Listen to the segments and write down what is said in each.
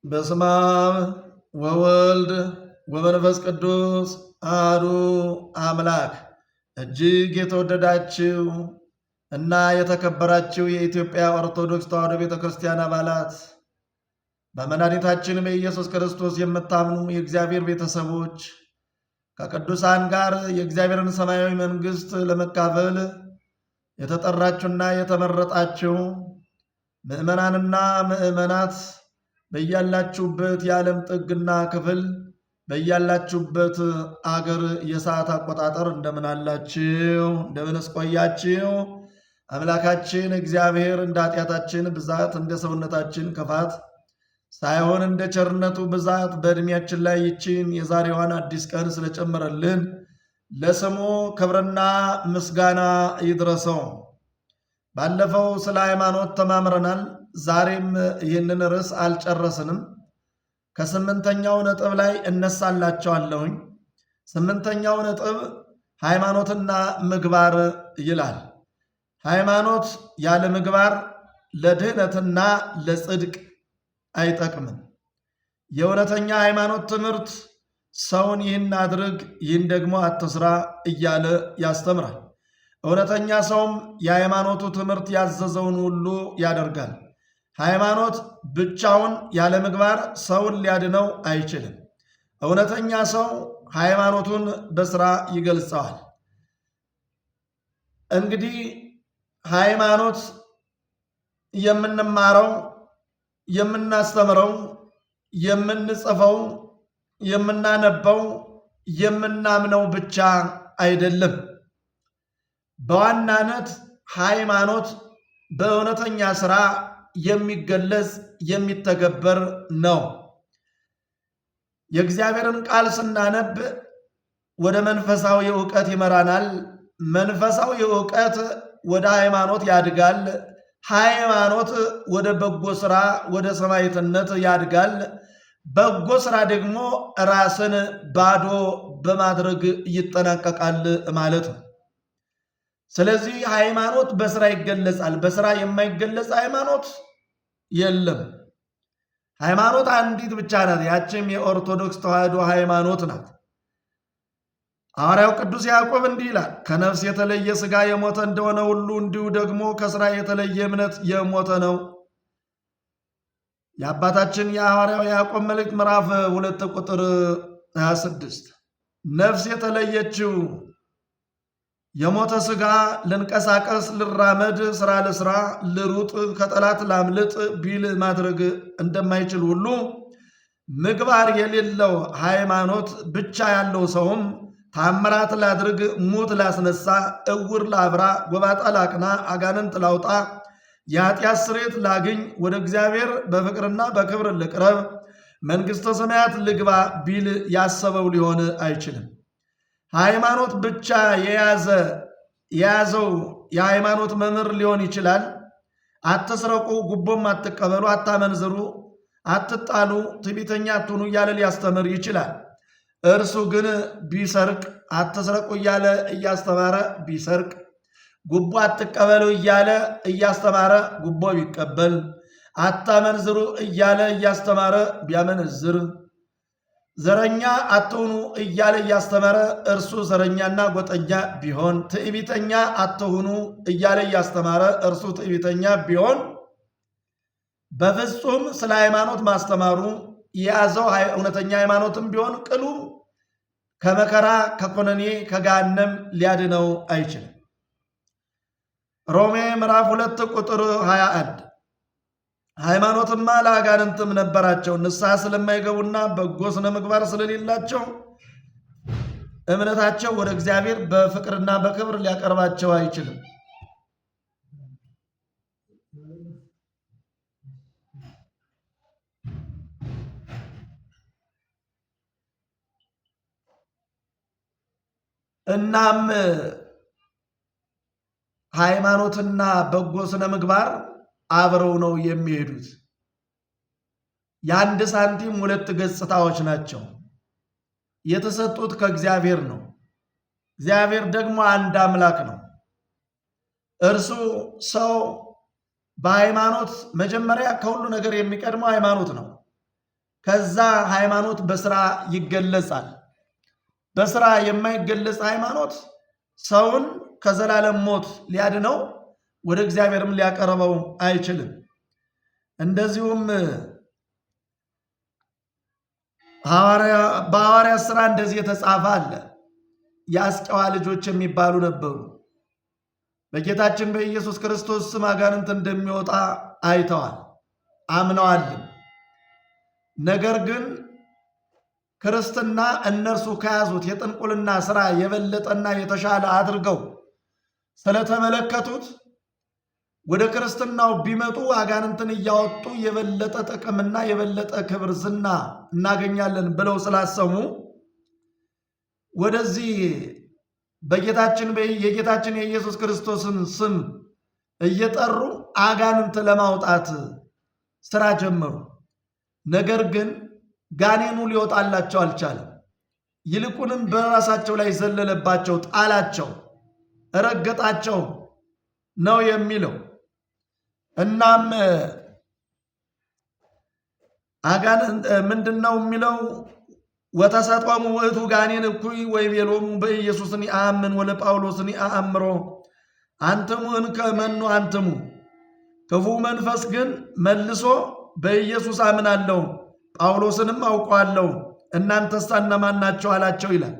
በስመ አብ ወወልድ ወመንፈስ ቅዱስ አሐዱ አምላክ። እጅግ የተወደዳችሁ እና የተከበራችሁ የኢትዮጵያ ኦርቶዶክስ ተዋሕዶ ቤተ ክርስቲያን አባላት፣ በመድኃኒታችን በኢየሱስ ክርስቶስ የምታምኑ የእግዚአብሔር ቤተሰቦች፣ ከቅዱሳን ጋር የእግዚአብሔርን ሰማያዊ መንግሥት ለመካፈል የተጠራችሁና የተመረጣችሁ ምዕመናንና ምዕመናት፣ በያላችሁበት የዓለም ጥግና ክፍል፣ በያላችሁበት አገር የሰዓት አቆጣጠር እንደምን አላችሁ? እንደምንስ ቆያችሁ? አምላካችን እግዚአብሔር እንደ ኃጢአታችን ብዛት፣ እንደ ሰውነታችን ክፋት ሳይሆን እንደ ቸርነቱ ብዛት በዕድሜያችን ላይ ይችን የዛሬዋን አዲስ ቀን ስለጨመረልን ለስሙ ክብርና ምስጋና ይድረሰው። ባለፈው ስለ ሃይማኖት ተማምረናል። ዛሬም ይህንን ርዕስ አልጨረስንም። ከስምንተኛው ነጥብ ላይ እነሳላቸዋለሁኝ። ስምንተኛው ነጥብ ሃይማኖትና ምግባር ይላል። ሃይማኖት ያለ ምግባር ለድህነትና ለጽድቅ አይጠቅምም። የእውነተኛ ሃይማኖት ትምህርት ሰውን ይህን አድርግ፣ ይህን ደግሞ አትስራ እያለ ያስተምራል። እውነተኛ ሰውም የሃይማኖቱ ትምህርት ያዘዘውን ሁሉ ያደርጋል። ሃይማኖት ብቻውን ያለ ምግባር ሰውን ሊያድነው አይችልም። እውነተኛ ሰው ሃይማኖቱን በስራ ይገልጸዋል። እንግዲህ ሃይማኖት የምንማረው፣ የምናስተምረው፣ የምንጽፈው፣ የምናነበው፣ የምናምነው ብቻ አይደለም። በዋናነት ሃይማኖት በእውነተኛ ስራ የሚገለጽ፣ የሚተገበር ነው። የእግዚአብሔርን ቃል ስናነብ ወደ መንፈሳዊ እውቀት ይመራናል። መንፈሳዊ እውቀት ወደ ሃይማኖት ያድጋል። ሃይማኖት ወደ በጎ ስራ፣ ወደ ሰማዕትነት ያድጋል። በጎ ስራ ደግሞ ራስን ባዶ በማድረግ ይጠናቀቃል ማለት ነው። ስለዚህ ሃይማኖት በስራ ይገለጻል። በስራ የማይገለጽ ሃይማኖት የለም። ሃይማኖት አንዲት ብቻ ናት። ያችም የኦርቶዶክስ ተዋሕዶ ሃይማኖት ናት። ሐዋርያው ቅዱስ ያዕቆብ እንዲህ ይላል፣ ከነፍስ የተለየ ሥጋ የሞተ እንደሆነ ሁሉ እንዲሁ ደግሞ ከሥራ የተለየ እምነት የሞተ ነው። የአባታችን የሐዋርያው ያዕቆብ መልእክት ምዕራፍ 2 ቁጥር 26። ነፍስ የተለየችው የሞተ ሥጋ ልንቀሳቀስ፣ ልራመድ፣ ስራ ልስራ፣ ልሩጥ፣ ከጠላት ላምልጥ ቢል ማድረግ እንደማይችል ሁሉ ምግባር የሌለው ሃይማኖት ብቻ ያለው ሰውም ታምራት ላድርግ፣ ሙት ላስነሳ፣ እውር ላብራ፣ ጎባጣ ላቅና፣ አጋንንት ላውጣ፣ የኃጢአት ስርየት ላግኝ፣ ወደ እግዚአብሔር በፍቅርና በክብር ልቅረብ፣ መንግሥተ ሰማያት ልግባ ቢል ያሰበው ሊሆን አይችልም። ሃይማኖት ብቻ የያዘው የሃይማኖት መምህር ሊሆን ይችላል። አትስረቁ፣ ጉቦም አትቀበሉ፣ አታመንዝሩ፣ አትጣሉ፣ ትዕቢተኛ አትሁኑ እያለ ሊያስተምር ይችላል። እርሱ ግን ቢሰርቅ፣ አትስረቁ እያለ እያስተማረ ቢሰርቅ፣ ጉቦ አትቀበሉ እያለ እያስተማረ ጉቦ ቢቀበል፣ አታመንዝሩ እያለ እያስተማረ ቢያመነዝር፣ ዘረኛ አትሁኑ እያለ እያስተማረ እርሱ ዘረኛና ጎጠኛ ቢሆን፣ ትዕቢተኛ አትሁኑ እያለ እያስተማረ እርሱ ትዕቢተኛ ቢሆን፣ በፍጹም ስለ ሃይማኖት ማስተማሩ የያዘው እውነተኛ ሃይማኖትም ቢሆን ቅሉ ከመከራ፣ ከኮነኔ፣ ከገሃነም ሊያድነው አይችልም። ሮሜ ምዕራፍ 2 ቁጥር 21። ሃይማኖትማ ለአጋንንትም ነበራቸው፣ ንስሐ ስለማይገቡና በጎ ስነ ምግባር ስለሌላቸው እምነታቸው ወደ እግዚአብሔር በፍቅርና በክብር ሊያቀርባቸው አይችልም። እናም ሃይማኖትና በጎ ስነ ምግባር አብረው ነው የሚሄዱት። የአንድ ሳንቲም ሁለት ገጽታዎች ናቸው። የተሰጡት ከእግዚአብሔር ነው። እግዚአብሔር ደግሞ አንድ አምላክ ነው። እርሱ ሰው በሃይማኖት መጀመሪያ ከሁሉ ነገር የሚቀድመው ሃይማኖት ነው። ከዛ ሃይማኖት በስራ ይገለጻል። በስራ የማይገለጽ ሃይማኖት ሰውን ከዘላለም ሞት ሊያድነው ወደ እግዚአብሔርም ሊያቀርበው አይችልም። እንደዚሁም በሐዋርያት ሥራ እንደዚህ የተጻፈ አለ። የአስቄዋ ልጆች የሚባሉ ነበሩ። በጌታችን በኢየሱስ ክርስቶስ ስም አጋንንት እንደሚወጣ አይተዋል፣ አምነዋልም። ነገር ግን ክርስትና እነርሱ ከያዙት የጥንቁልና ሥራ የበለጠና የተሻለ አድርገው ስለተመለከቱት ወደ ክርስትናው ቢመጡ አጋንንትን እያወጡ የበለጠ ጥቅምና የበለጠ ክብር፣ ዝና እናገኛለን ብለው ስላሰሙ ወደዚህ በጌታችን የጌታችን የኢየሱስ ክርስቶስን ስም እየጠሩ አጋንንት ለማውጣት ስራ ጀመሩ። ነገር ግን ጋኔኑ ሊወጣላቸው አልቻለም። ይልቁንም በራሳቸው ላይ ዘለለባቸው፣ ጣላቸው፣ ረገጣቸው ነው የሚለው። እናም አጋንንት ምንድን ነው የሚለው? ወተሰጦሙ ውእቱ ጋኔን እኩይ ወይቤሎሙ በኢየሱስኒ አአምን ወለጳውሎስኒ አአምሮ አንትሙ እንከ መኑ አንትሙ። ክፉ መንፈስ ግን መልሶ በኢየሱስ አምናለሁ ጳውሎስንም አውቀዋለሁ እናንተስ እነማን ናችሁ አላቸው ይላል።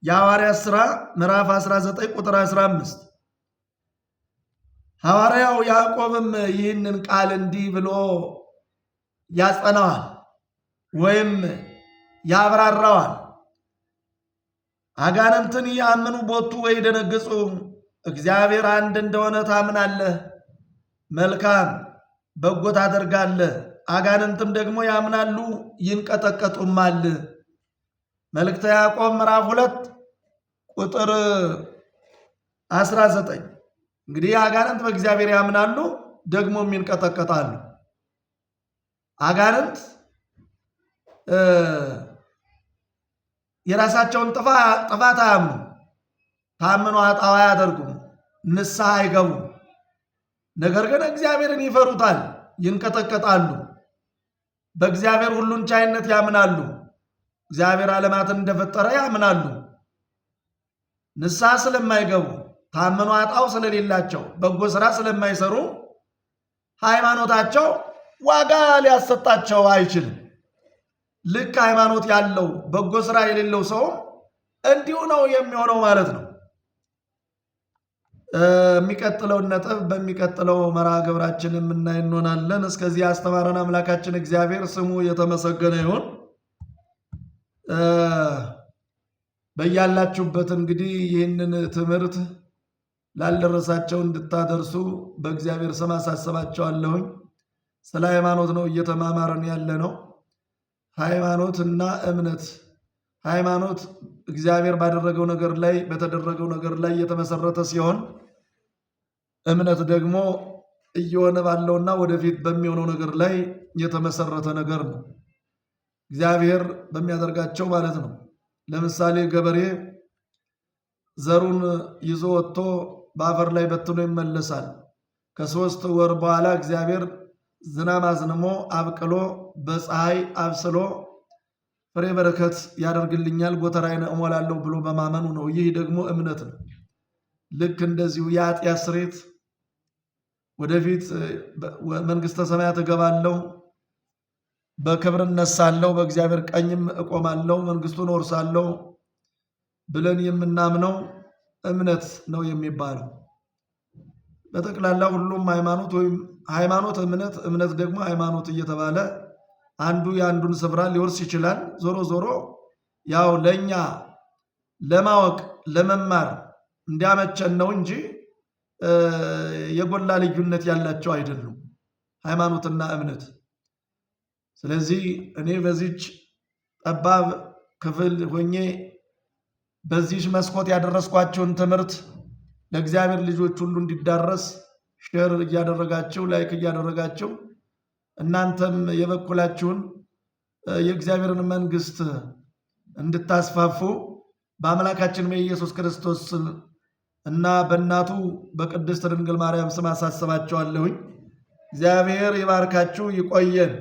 የሐዋርያት ሥራ ምዕራፍ 19 ቁጥር 15። ሐዋርያው ያዕቆብም ይህንን ቃል እንዲህ ብሎ ያጸናዋል ወይም ያብራራዋል። አጋንንትን ያምኑ ቦቱ ወይ ደነግጹ፣ እግዚአብሔር አንድ እንደሆነ ታምናለህ፣ መልካም በጎ ታደርጋለህ። አጋንንትም ደግሞ ያምናሉ ይንቀጠቀጡማል። መልእክተ ያዕቆብ ምዕራፍ 2 ቁጥር 19። እንግዲህ አጋንንት በእግዚአብሔር ያምናሉ ደግሞም ይንቀጠቀጣሉ። አጋንንት የራሳቸውን ጥፋት አያምኑ፣ ታምኖ አጣው አያደርጉም፣ ንስሐ አይገቡም። ነገር ግን እግዚአብሔርን ይፈሩታል፣ ይንቀጠቀጣሉ። በእግዚአብሔር ሁሉን ቻይነት ያምናሉ። እግዚአብሔር ዓለማትን እንደፈጠረ ያምናሉ። ንስሐ ስለማይገቡ ታምኖ አጣው ስለሌላቸው በጎ ስራ ስለማይሰሩ ሃይማኖታቸው ዋጋ ሊያሰጣቸው አይችልም። ልክ ሃይማኖት ያለው በጎ ስራ የሌለው ሰው እንዲሁ ነው የሚሆነው ማለት ነው። የሚቀጥለውን ነጥብ በሚቀጥለው መርሃ ግብራችን የምናይ እንሆናለን። እስከዚህ ያስተማረን አምላካችን እግዚአብሔር ስሙ የተመሰገነ ይሁን። በያላችሁበት እንግዲህ ይህንን ትምህርት ላልደረሳቸው እንድታደርሱ በእግዚአብሔር ስም አሳስባቸዋለሁኝ። ስለ ሃይማኖት ነው እየተማማረን ያለ ነው። ሃይማኖት እና እምነት፣ ሃይማኖት እግዚአብሔር ባደረገው ነገር ላይ በተደረገው ነገር ላይ የተመሰረተ ሲሆን እምነት ደግሞ እየሆነ ባለውና ወደፊት በሚሆነው ነገር ላይ የተመሰረተ ነገር ነው። እግዚአብሔር በሚያደርጋቸው ማለት ነው። ለምሳሌ ገበሬ ዘሩን ይዞ ወጥቶ በአፈር ላይ በትኖ ይመለሳል። ከ3 ወር በኋላ እግዚአብሔር ዝናብ አዝንሞ አብቅሎ በፀሐይ አብስሎ ፍሬ በረከት ያደርግልኛል፣ ጎተራዬን እሞላለሁ ብሎ በማመኑ ነው። ይህ ደግሞ እምነት ነው። ልክ እንደዚሁ የኃጢአት ስርየት ወደፊት መንግስተ ሰማያት እገባለሁ፣ በክብር እነሳለሁ፣ በእግዚአብሔር ቀኝም እቆማለሁ፣ መንግስቱን እወርሳለሁ ብለን የምናምነው እምነት ነው የሚባለው። በጠቅላላ ሁሉም ሃይማኖት ወይም ሃይማኖት እምነት፣ እምነት ደግሞ ሃይማኖት እየተባለ አንዱ የአንዱን ስፍራ ሊወርስ ይችላል። ዞሮ ዞሮ ያው ለእኛ ለማወቅ ለመማር እንዲያመቸን ነው እንጂ የጎላ ልዩነት ያላቸው አይደሉም ሃይማኖትና እምነት። ስለዚህ እኔ በዚች ጠባብ ክፍል ሆኜ በዚች መስኮት ያደረስኳቸውን ትምህርት ለእግዚአብሔር ልጆች ሁሉ እንዲዳረስ share እያደረጋችሁ like እያደረጋችሁ እናንተም የበኩላችሁን የእግዚአብሔርን መንግስት እንድታስፋፉ በአምላካችን በኢየሱስ ክርስቶስ እና በእናቱ በቅድስት ድንግል ማርያም ስም አሳስባችኋለሁኝ። እግዚአብሔር ይባርካችሁ፣ ይቆየን።